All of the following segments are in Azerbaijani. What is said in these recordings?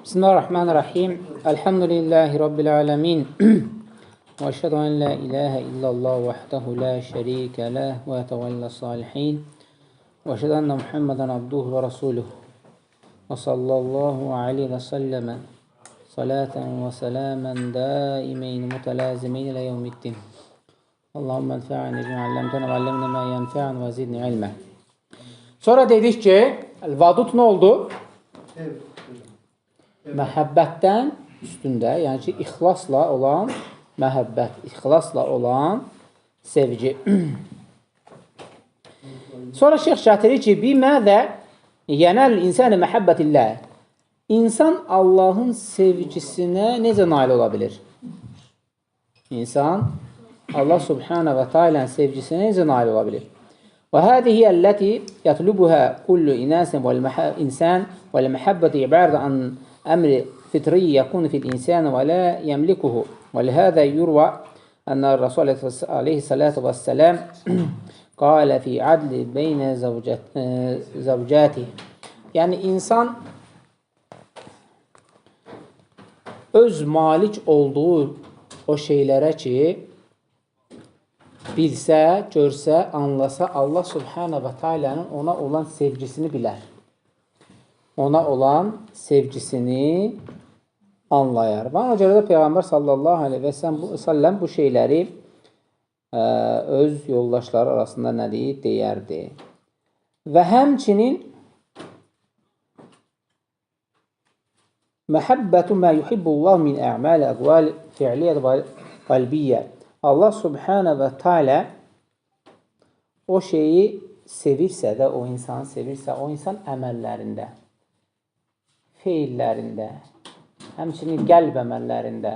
Bismillahirrahmanirrahim. Elhamdülillahi Rabbil alemin. Və əşhədu ən la ilahə illallah vahdehu la şərikə ləh və yətəvəllə salihin. Və əşhədu ənə Muhammedən abduhu və rasuluhu. Və sallallahu aleyhi və səlləmə salatan və sələmən daimeyn mütələzimeyn ilə yevmiddin. Allahümmə ənfə'ni bimə alləmtənə və alləmnə mə yənfə'ən və zidni ilmə. Sonra dedik ki, Vadud nə oldu? Məhəbbətdən üstündə, yəni ki, ixlasla olan məhəbbət, ixlasla olan sevgi. Sonra şeyx gətirir ki, biməzə yənəl insəni məhəbbətillah. İnsan Allahın sevgisinə necə nail ola bilir? İnsan Allah subhanahu və teala'nın sevgisinə necə nail ola bilir? Və hadihi əlləti yatlubuha kullu inasin vel insan vel məhəbbəti ibarə an əmri fitri yekun fil insan və la yemlikuhu. Və lihəzə yurva ənə Rasul aleyhissalatu vesselam qalə fi adli beynə zəvcatihi. Yəni insan öz malik olduğu o şeylərə ki, bilsə, görsə, anlasa, Allah subhanahu və teala'nın ona olan sevgisini bilər. Ona olan sevgisini anlayar. Və ona görə də Peyğəmbər sallallahu aleyhi və səlləm bu şeyləri öz yoldaşları arasında nə deyir? Deyərdi. Və həmçinin məhəbbətu mə yuhibbullah min ə'məli əqval fi'liyyət və qalbiyyə. Allah subhanahu və teala o şeyi sevirsə də, o insanı sevirsə, o insan əməllərində, feillərində, həmçinin qəlb əməllərində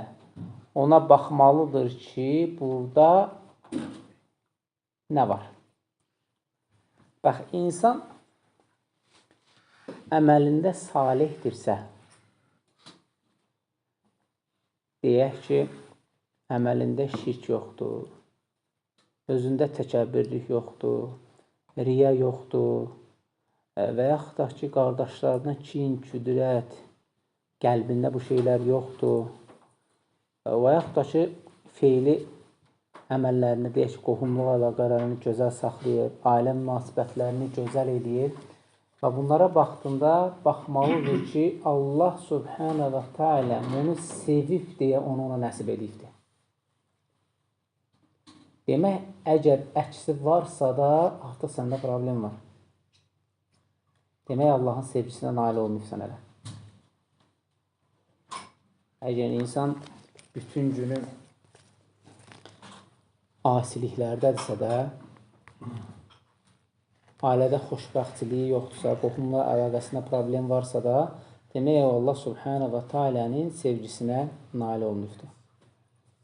ona baxmalıdır ki, burada nə var? Bax, insan əməlində salihdirsə, deyək ki, əməlində şirk yoxdur, özündə təkəbbürlük yoxdur, riya yoxdur və yaxud da ki, qardaşlarına kin, küdrət, qəlbində bu şeylər yoxdur və yaxud da ki, feili əməllərini, deyək ki, qohumluq əlaqələrini gözəl saxlayır, ailə münasibətlərini gözəl eləyir və bunlara baxdığında baxmalıdır ki, Allah subhanahu və teala bunu sevib deyə onu ona nəsib edibdir. Demək, əgər əksi varsa da artıq səndə problem var. Demək, Allahın sevgisinə nail olmayıbsan hələ. Əgər insan bütün günü asiliklərdədirsə də, ailədə xoşbəxtçiliyi yoxdursa, qohumla əlaqəsində problem varsa da, demək, Allah subhanahu və teala'nın sevgisinə nail olmayıbdır.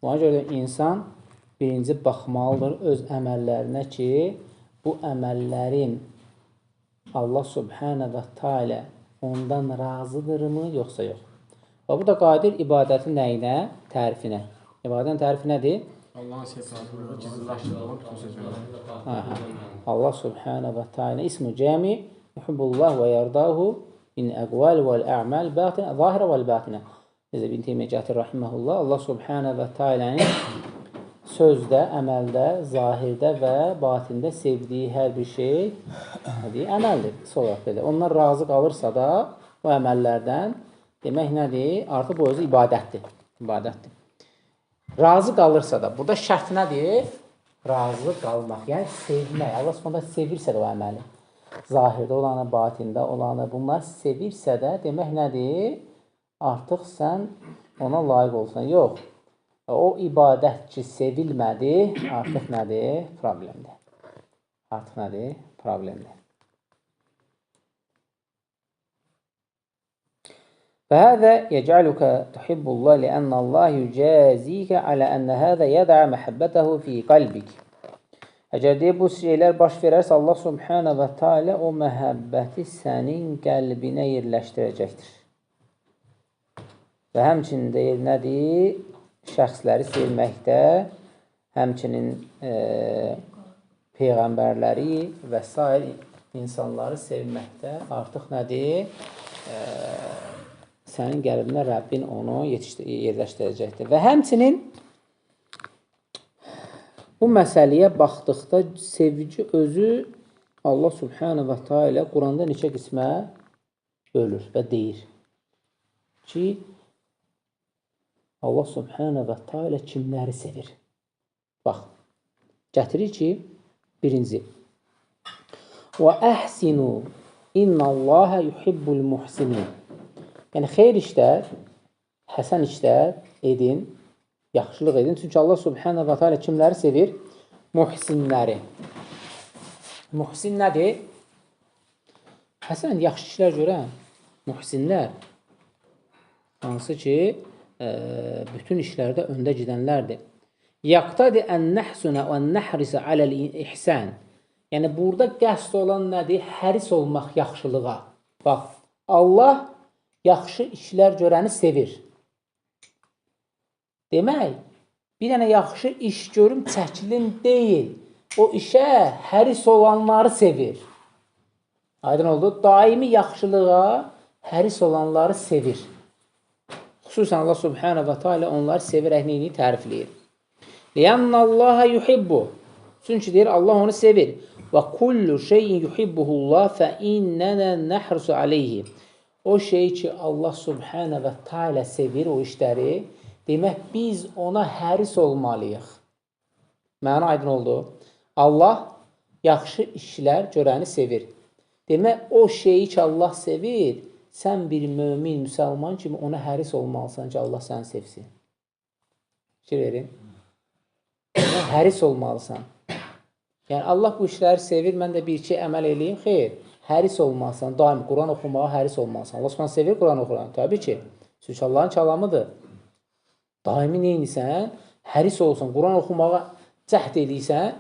Ona görə də insan birinci baxmalıdır öz əməllərinə ki, bu əməllərin Allah subhanahu və teala ondan razıdırmı, yoxsa yox. Və bu da qadir ibadətin nəyinə? Tərifinə. İbadətin tərifi nədir? Allahın sevgisinə gizliləşdirilən bütün sözlər. Allah subhanahu və teala ismu cəmi yuhibbullah və yardahu min əqval vəl ə'mal batinə, zahirə vəl batinə. Necə İbn Teymiyyə gətirir rahimehullah, Allah subhanahu və teala'nın sözdə, əməldə, zahirdə və batində sevdiyi hər bir şey nədir? Əməldir. Olaraq belə. Onlar razı qalırsa da o əməllərdən demək nədir? Artıq bu özü ibadətdir. İbadətdir. Razı qalırsa da, burada şərt nədir? Razı qalmaq, yəni sevmək. Allah subhanahu sevirsə də o əməli, zahirdə olanı, batində olanı, bunlar sevirsə də demək nədir? Artıq sən ona layiq olsan. Yox. O ibadət ki, sevilmədi, artıq nədir? Problemdir. Artıq nədir? Problemdir. فهذا يجعلك تحب الله لأن الله يجازيك على أن هذا يدع محبته في قلبك. Əgər deyir, bu şeylər baş verərsə, Allah subhanahu və teala o məhəbbəti sənin qəlbinə yerləşdirəcəkdir. Və həmçinin deyir, nədir? Şəxsləri sevməkdə, həmçinin peyğəmbərləri və sair insanları sevməkdə artıq nədir? Sənin qəlbinə Rəbbin onu yerləşdirəcəkdir. Və həmçinin bu məsələyə baxdıqda sevgi özü Allah Subhanahu və Teala Quranda neçə qismə bölür və deyir ki, Allah Subhanahu və Teala kimləri sevir? Bax, gətirir ki, birinci, və əhsinu innallaha yuhibbul muhsinin. Yəni, xeyir işlər, həsən işlər edin, yaxşılıq edin. Çünki Allah Subhanahu və Teala kimləri sevir? Muhsinləri. Muhsin nədir? Həsən, yaxşı işlər görən muhsinlər. Hansı ki, bütün işlərdə öndə gedənlərdir. Yaqtadi ən nəhsunə və nəhrisə aləl-ihsən. Yəni, burada qəsd olan nədir? Həris olmaq yaxşılığa. Bax, Allah yaxşı işlər görəni sevir. Demək, bir dənə yaxşı iş görüm çəkilim deyil. O işə həris olanları sevir. Aydın oldu. Daimi yaxşılığa həris olanları sevir. Xüsusən Allah Subhanahu və Teala onları sevirək neyini tərifləyir. Li'annallaha yuhibbu. Çünki deyir, Allah onu sevir. Və kullu şeyin yuhibbuhullah fə innənə nəhrusu aleyhi. O şey ki, Allah Subhanahu və Teala sevir o işləri, demək biz ona həris olmalıyıq. Məna aydın oldu. Allah yaxşı işlər görəni sevir. Demək, o şeyi ki, Allah sevir, sən bir mömin, müsəlman kimi ona həris olmalısan ki, Allah səni sevsin. Fikir verin. Ona həris olmalısan. Yəni, Allah bu işləri sevir, mən də bir-iki əməl eləyim. Xeyr, həris olmalısan. Daim Quran oxumağa həris olmalısan. Allah Subhanahu sevir Quran oxuyan. Təbii ki. Çünki Allahın kəlamıdır. Daimi neynirsən? Həris olsan, Quran oxumağa cəhd eləyirsən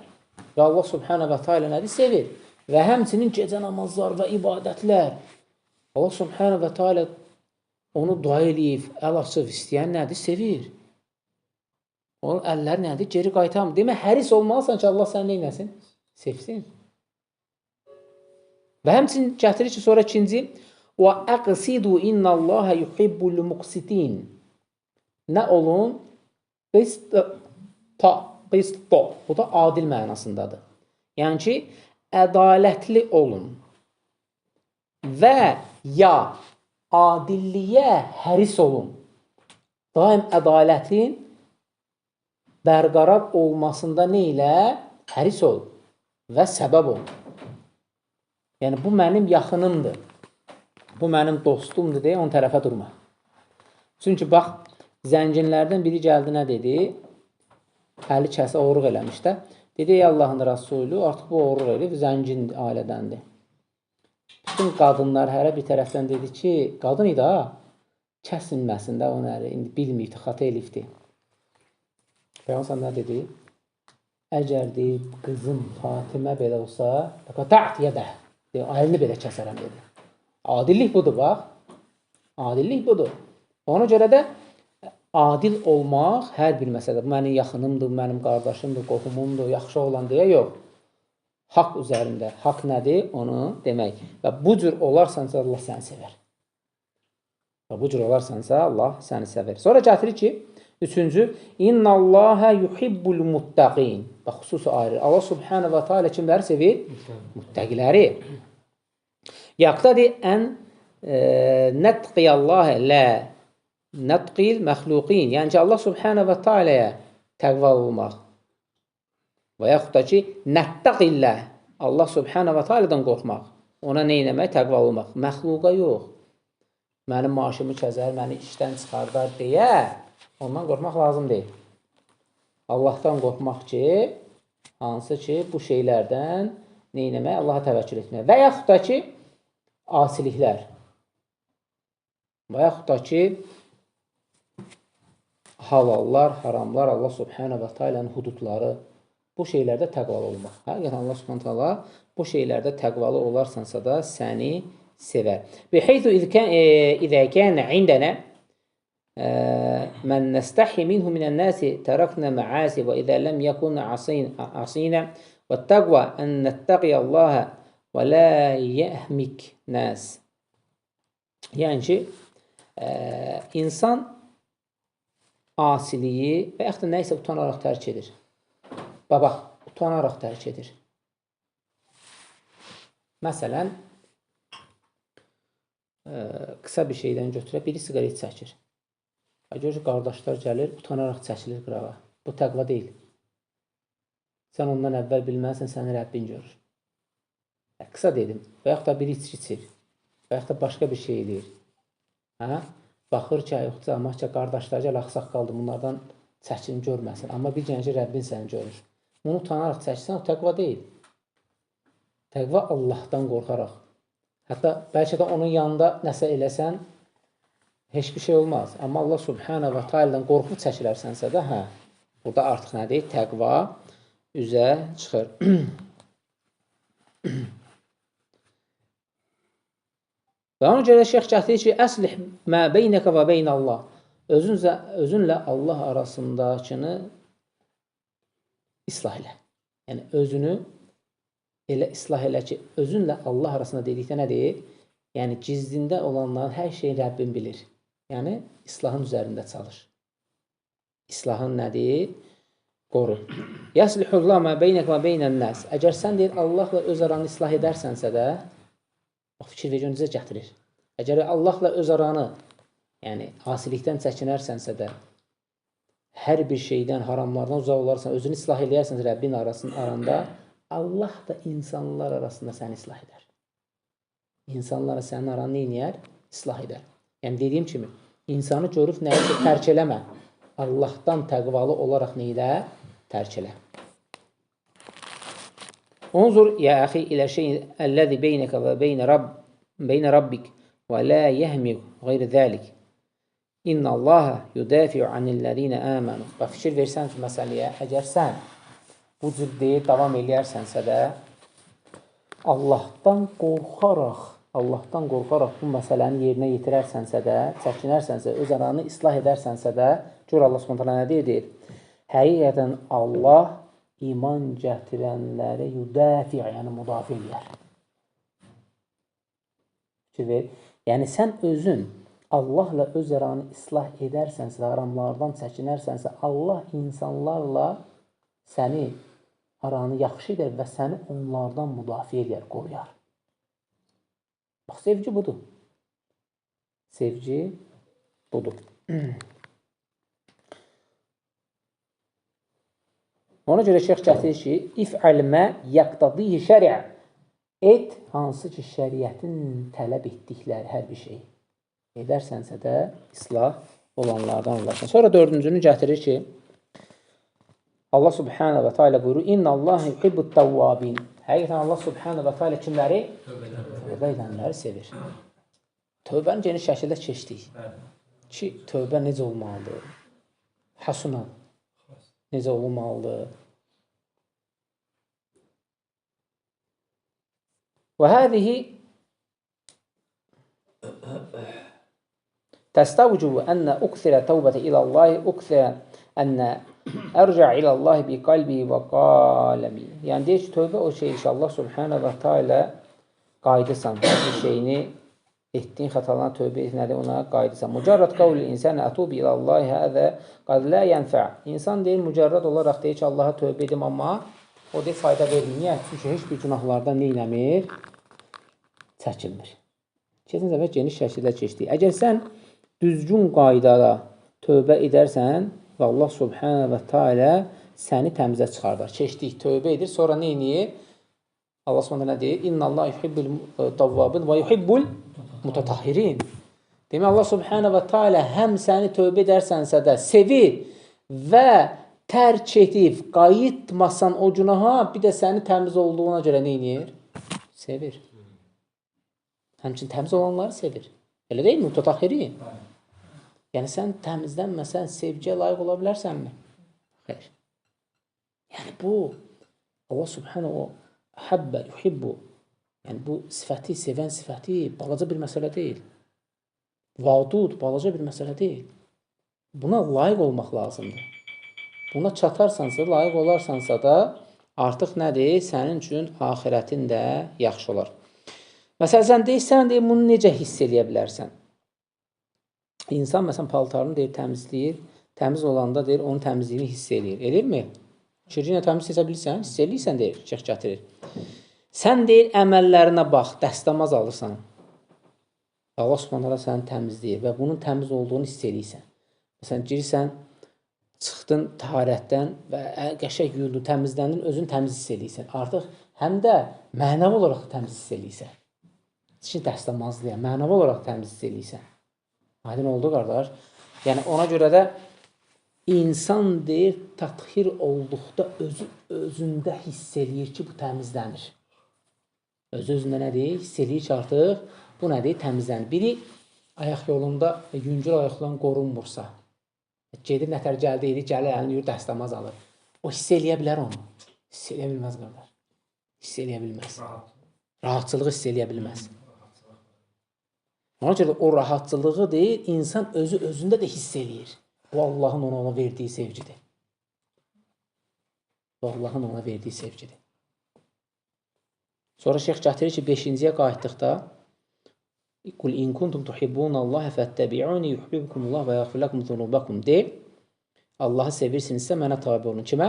və Allah Subhanahu və Teala nədir? Sevir. Və həmçinin gecə namazlar və ibadətlər. Allah Subhanahu və Teala onu dua eləyib, əl açıb istəyən nədir? Sevir. Onun əlləri nədir? Geri qaytarmır. Demək, həris olmalısan ki, Allah səni neynəsin? Sevsin. Və həmçinin gətirir ki, sonra ikinci, və əqsidu innallaha yuhibbul muqsitin. Nə olun? Qista, qista. Bu da adil mənasındadır. Yəni ki, ədalətli olun və ya adilliyə həris olun. Daim ədalətin bərqərar olmasında nə ilə? Həris ol və səbəb ol. Yəni, bu mənim yaxınımdır, bu mənim dostumdur deyə onun tərəfə durma. Çünki bax, zənginlərdən biri gəldi, nə dedi? Əli kəsə oğurluq eləmiş də. Dedi, ey Allahın Rasulü, artıq bu oğurluq eləyib, zəngin ailədəndir. Bütün qadınlar hərə bir tərəfdən dedi ki, qadın idi ha, kəsilməsin də onun əli, indi bilməyibdi, xata eləyibdi. Peyğəmbər nə dedi? Əgər deyib, qızım Fatimə belə olsa, tə't yədəh, əlini belə kəsərəm dedi. Adillik budur, bax. Adillik budur. Ona görə də adil olmaq hər bir məsələdə, bu mənim yaxınımdır, bu mənim qardaşımdır, qohumumdur, yaxşı olan deyə yox. Haqq üzərində. Haqq nədir? Onu demək. Və bu cür olarsansa Allah səni sevər. Və bu cür olarsansa Allah səni sevər. Sonra gətirir ki, üçüncü, İnnallâhe yuhibbul muttaqin. Bax, xüsusi ayrı. Allah Subhanahu və Teala kimləri sevir? Muttəqiləri. Yaqtadi ən nətqiyallâhe lə nətqil məxluqin. Yəni ki, Allah Subhanahu və Teala'ya təqva olmaq. Və yaxud da ki, nəttəqilləh. Allah Subhanahu və Teala'dan qorxmaq. Ona nə etmək? Təqva olmaq. Məxluqa yox. Mənim maaşımı kəsər, məni işdən çıxardar deyə ondan qorxmaq lazım deyil. Allahdan qorxmaq ki, hansı ki, bu şeylərdən nə etmək? Allaha təvəkkül etmək. Və yaxud da ki, asiliklər. Və yaxud da ki, halallar, haramlar, Allah Subhanahu və Teala'nın hududları, bu şeylərdə təqvalı olmaq. Həqiqətən Allah Subhanahu Teala bu şeylərdə təqvalı olarsansa da səni sevər. Biheythu izə kənə indənə mən nəstəhi minhu minən-nasi tərəknə məasi və izə ləm yəkun asinə və təqva ən nəttəqiyallaha və la yəhmik nas. Yəni ki, İnsan asiliyi və yaxud da nəyisə utanaraq tərk edir. Baba, utanaraq tərk edir. Məsələn, qısa bir şeydən götürə, biri siqaret çəkir. Görür ki, qardaşlar gəlir, utanaraq çəkilir qırağa. Bu təqva deyil. Sən ondan əvvəl bilməlisən, səni Rəbbin görür. Qısa dedim. Və yaxud da biri içki içir. Və yaxud da başqa bir şey eləyir. Hə? Baxır ki, yox, cəmaat ki, qardaşlar gəl, axsaqqaldı, bunlardan çəkin görməsin. Amma bir gənci Rəbbin səni görür. Bunu utanaraq çəksən, o təqva deyil. Təqva Allahdan qorxaraq. Hətta bəlkə də onun yanında nəsə eləsən, heç bir şey olmaz. Amma Allah Subhanahu və Teala'dan qorxub çəkilərsənsə də, hə, burada artıq nədir? Təqva üzə çıxır. Və ona görə şeyx gətirir ki, əslih mə beynəkə və beynəllah. Özünlə Allah arasındakını islah elə. Yəni, özünü elə islah elə ki, özünlə Allah arasında dedikdə nə deyir? Yəni, gizlində olanların hər şeyi Rəbbin bilir. Yəni, islahın üzərində çalış. İslahın nədir? Qoru. Yaslihullah mə beynəkə və beynən-nəs. Əgər sən deyir, Allahla öz aranı islah edərsənsə də, bax, fikir ver, necə gətirir. Əgər Allahla öz aranı, yəni asilikdən çəkinərsənsə də, hər bir şeydən, haramlardan uzaq olarsan, özünü islah eləyərsən Rəbbin aranda, Allah da insanlar arasında səni islah edər. İnsanlara sənin aranı neynəyər? İslah edər. Yəni, dediyim kimi, insanı görüb nəyisə tərk eləmə. Allahdan təqvalı olaraq neylə? Tərk elə. Unzur ya əxi ilə şeyin əlləzi beynəkə və beynə rabbik və la yəhmik qeyri zəlik. İnnallaha yudafi'u anillezine amanu. Bax, fikir versən ki, məsələyə, əgər sən bu cür deyir, davam eləyərsənsə də, Allahdan qorxaraq bu məsələni yerinə yetirərsənsə də, çəkinərsənsə, öz aranı islah edərsənsə də, gör Allah Subhanahu taala nə deyir? Həqiqətən Allah iman gətirənləri yudafi, yəni müdafiə eləyər. Fikir ver. Yəni, sən özün Allahla öz aranı islah edərsənsə, haramlardan çəkinərsənsə, Allah insanlarla səni aranı yaxşı edər və səni onlardan müdafiə edər, qoruyar. Bax, sevgi budur. Sevgi budur. Ona görə şeyx gətirir ki, if'əl mə yəqtadihi şəriə. Et, hansı ki, şəriətin tələb etdikləri hər bir şey. Edərsənsə də islah olanlardan olarsan. Sonra dördüncünü gətirir ki, Allah Subhanahu və Teala buyurur, İnna Allah yuhibbut təvvabin. Həqiqətən Allah Subhanahu və Teala kimləri? Tövbə edənləri sevir. Tövbəni geniş şəkildə keçdik. Ki, tövbə necə olmalıdır? Hasuna necə olmalıdır? Və həzihi təstəvcubu ənə uksirə təvbətə ilallahi uksirə ənə ərcə ilallahi bi qalbi və qaləmi. Yəni, deyir ki, tövbə o şey ki, Allah Subhanahu və Teala qayıdırsan, hər bir şeyini etdiyin xətalarına tövbə etməli, ona qayıdırsan. Mücərrad qavli insənə ətubi ilallahi həzə qad lə yənfə. İnsan deyir, mücərrad olaraq deyir ki, Allaha tövbə edim, amma o deyir, fayda vermir. Niyə? Çünki heç bir günahlardan neynəmir? Çəkinmir. Keçən səfər geniş şəkildə keçdik. Əgər sən düzgün qaydada tövbə edərsən və Allah Subhanahu və Teala səni təmizə çıxardar. Keçdik, tövbə edir, sonra neyniyir? Allah Subhanahu nə deyir? İnnallaha yuhibbul tavvabin və yuhibbul mutatahhirin. Demək, Allah Subhanahu və Teala həm səni tövbə edərsənsə də sevir və tərk edib, qayıtmasan o günaha, bir də səni təmiz olduğuna görə neyniyir? Sevir. Həmçinin təmiz olanları sevir. Elə deyil mi? Mutatahhirin. Yəni, sən təmizlənməsən, sevgiyə layiq ola bilərsənmi? Xeyr. Yəni, bu, Allah Subhanahu həbbə, yuhibbu, yəni bu sifəti, sevən sifəti balaca bir məsələ deyil. Vadud, balaca bir məsələ deyil. Buna layiq olmaq lazımdır. Buna çatarsansa, layiq olarsansa da artıq nədir? Sənin üçün axirətin də yaxşı olar. Məsələn, sən deyirsən, deyir, bunu necə hiss eləyə bilərsən? İnsan məsələn paltarını deyir, təmizləyir. Təmiz olanda deyir, onun təmizliyini hiss eləyir. Eləyirmi? Kirci ilə təmiz seçə bilirsən, hiss eləyirsən deyir, şeyx gətirir. Sən deyir, əməllərinə bax, dəstəmaz alırsan. Allah Subhanahu taala səni təmizləyir və bunun təmiz olduğunu hiss eləyirsən. Məsələn, girirsən, çıxdın taharətdən və qəşəng yuyuldun, təmizləndin, özünü təmiz hiss eləyirsən. Artıq həm də mənəvi olaraq da təmiz hiss eləyirsən. Çünki dəstəmazlıya, mənəvi olaraq təmiz hiss eləyirsən. Aydın oldu qardaş. Yəni ona görə də insan deyir, təthir olduqda özü özündə hiss eləyir ki, bu təmizlənir. Özü özündə nə deyir? Hiss eləyir ki, artıq bu nə deyir? Təmizlənir. Biri ayaq yolunda yüngül ayaqdan qorunmursa, gedir nətər gəldi, edir, gəlir, əlini yuyur, dəstəmaz alır. O hiss eləyə bilər onu. Hiss eləyə bilməz qardaş. Hiss eləyə bilməz. Rahatçılığı hiss eləyə bilməz. Ona görə o rahatçılığı deyir, insan özü özündə də hiss eləyir. Bu Allahın ona verdiyi sevgidir. Bu Allahın ona verdiyi sevgidir. Sonra şeyx gətirir ki, 5-ciyə qayıtdıqda Qul in kuntum tuhibbunallaha fattabi'uni yuhibbukumullah və yaghfir lakum zunubakum de. Allahı sevirsinizsə mənə tabe olun. Kimə?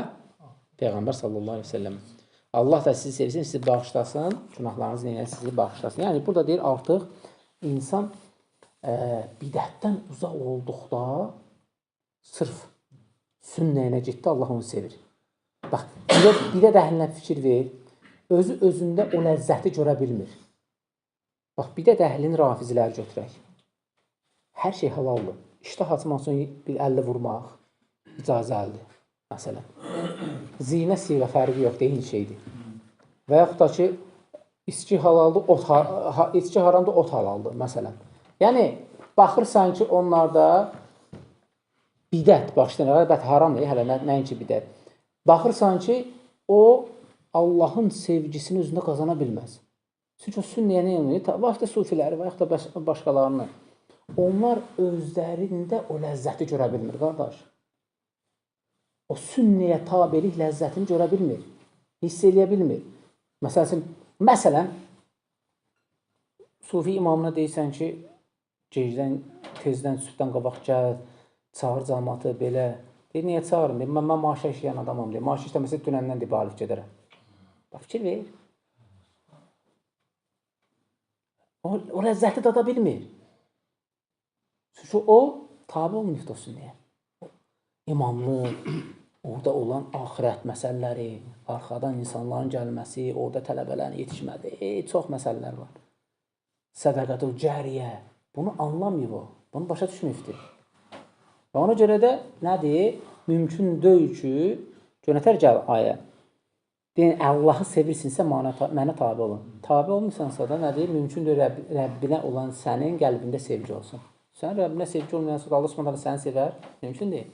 Peyğəmbər sallallahu əleyhi və səlləm. Allah da sizi sevsin, sizi bağışlasın, günahlarınızı neyləsin, sizi bağışlasın. Yəni burada deyir artıq insan bidətdən uzaq olduqda sırf sünnəyinə getdi, Allah onu sevir. Bax, bidət əhlinə fikir ver, özü özündə o ləzzəti görə bilmir. Bax, bidət əhlini rafiziləri götürək. Hər şey halaldır. İştah açmaq üçün bir əllə vurmaq icazəlidir, məsələn. Zinə siğə fərqi yoxdur, eyni şeydir. Və yaxud da ki, içki halaldır, içki haramdır, ot halaldır, məsələn. Yəni, baxırsan ki, onlarda bidət, başlayın, əlbəttə haramdır, hələ nəinki bidət. Baxırsan ki, o Allahın sevgisini özündə qazana bilməz. Çünki o sünnəyə nə eləyir? Vaxtda sufiləri və yaxud da başqalarını. Onlar özlərində o ləzzəti görə bilmir, qardaş. O sünnəyə tabelik ləzzətini görə bilmir, hiss eləyə bilmir. Məsələn, sufi imamına deyirsən ki, gecdən, tezdən, sübhdən qabaq gəl, çağır cəmaatı belə. Deyir, niyə çağırın? Deyir, mən maaşa işləyən adamam. Deyir, maaşı işləməsə dünəndən deyir, balif gedərəm. Bax, fikir ver. O ləzzəti dada bilmir. Çünki o, tabi olmayıbdır o sünnəyə. İmamlıq, orada olan axirət məsələləri, arxadan insanların gəlməsi, orada tələbələrin yetişmədi, çox məsələlər var. Sədaqətül cəriyə, bunu anlamayıb o, bunu başa düşməyibdir. Və ona görə də nədir? Mümkün deyil ki, gönətər gəl ayə. Deyin, Allahı sevirsinsə mənə tabi olun. Tabi olmursansa da nədir? Mümkün deyil Rəbbinə olan sənin qəlbində sevgi olsun. Sən Rəbbinə sevgi olmayansa da Allah Subhanahu taala səni sevər. Mümkün deyil.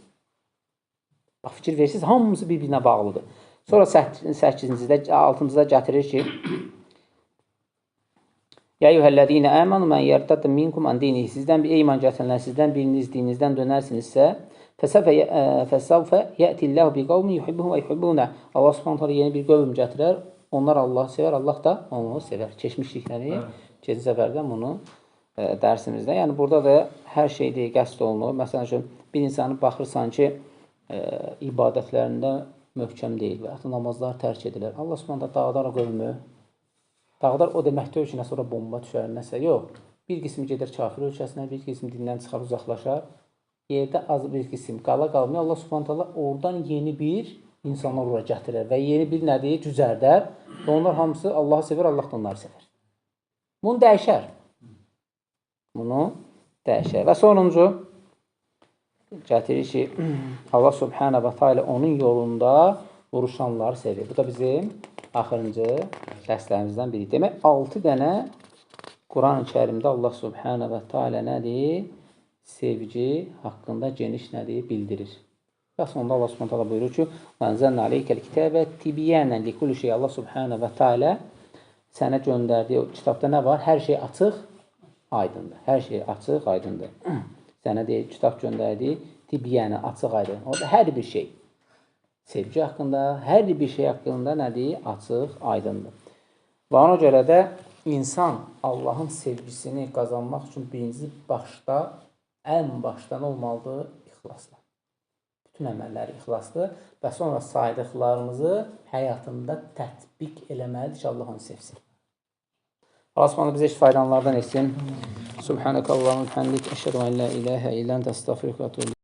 Bax, fikir verirsiniz, hamısı bir-birinə bağlıdır. Sonra 8-cidə, 6-cıda gətirir ki, Ya eyyuhellezine amenu men yertadde minkum an dinihi. Sizdən bir iman gətirənlər, sizdən biriniz dininizdən dönərsinizsə, fəsəvfə yətillahu bi qavmin yuhibbuhum və yuhibbuna. Allah Subhanahu taala yeni bir qövm gətirər. Onlar Allahı sevər, Allah da onları sevər. Keçmişdik nədir? Keçən səfərdən bunu dərsimizdə. Yəni burada da hər şey deyil, qəsd olunur. Məsələn üçün bir insanı baxırsan ki, ibadətlərində möhkəm deyil və yaxud namazlar tərk edilir. Allah Subhanahu taala dağıdar o qövmü. Dağıdar o demək deyil ki, nə sonra bomba düşər, nəsə. Yox. Bir qismi gedir kafir ölkəsinə, bir qismi dindən çıxar, uzaqlaşar. Yerdə az bir qism qala qalmıyor. Allah Subhanahu taala oradan yeni bir insanlar ora gətirir və yeni bir nədir? Cüzərdər. Və onlar hamısı Allahı sevər, Allah da onları sevər. Bunu dəyişər. Bunu dəyişər. Və sonuncu gətirir ki, Allah Subhanahu və Teala onun yolunda vuruşanları sevir. Bu da bizim axırıncı dərslərimizdən biri. Demək, 6 dənə Quran-ı Kərimdə Allah Subhanahu və Teala nədir? Sevgi haqqında geniş nədir? Bildirir. Və sonunda Allah Subhanahu taala buyurur ki: "Ənzəlnə aleykəl kitəbə tibyanən likulli şey." Allah Subhanahu və Teala sənə göndərdiyi o kitabda nə var? Hər şey açıq, aydındır. Hər şey açıq, aydındır. Sənə deyir, kitab göndərdiyi tibyənə, açıq, aydın. Orada hər bir şey sevgi haqqında, hər bir şey haqqında nədir? Açıq, aydındır. Və ona görə də insan Allahın sevgisini qazanmaq üçün birinci başda Ən başdan olmalıdır ixlasla. Bütün əməlləri ixlaslı və sonra saydıqlarımızı həyatında tətbiq eləməlidir ki, Allah onu sevsin. Allah Subhanahu bizə faydalanlardan etsin. Subhanakallahumma bihamdik, əşhədu en la ilaha illə ente, əstəğfiruke və etûbü.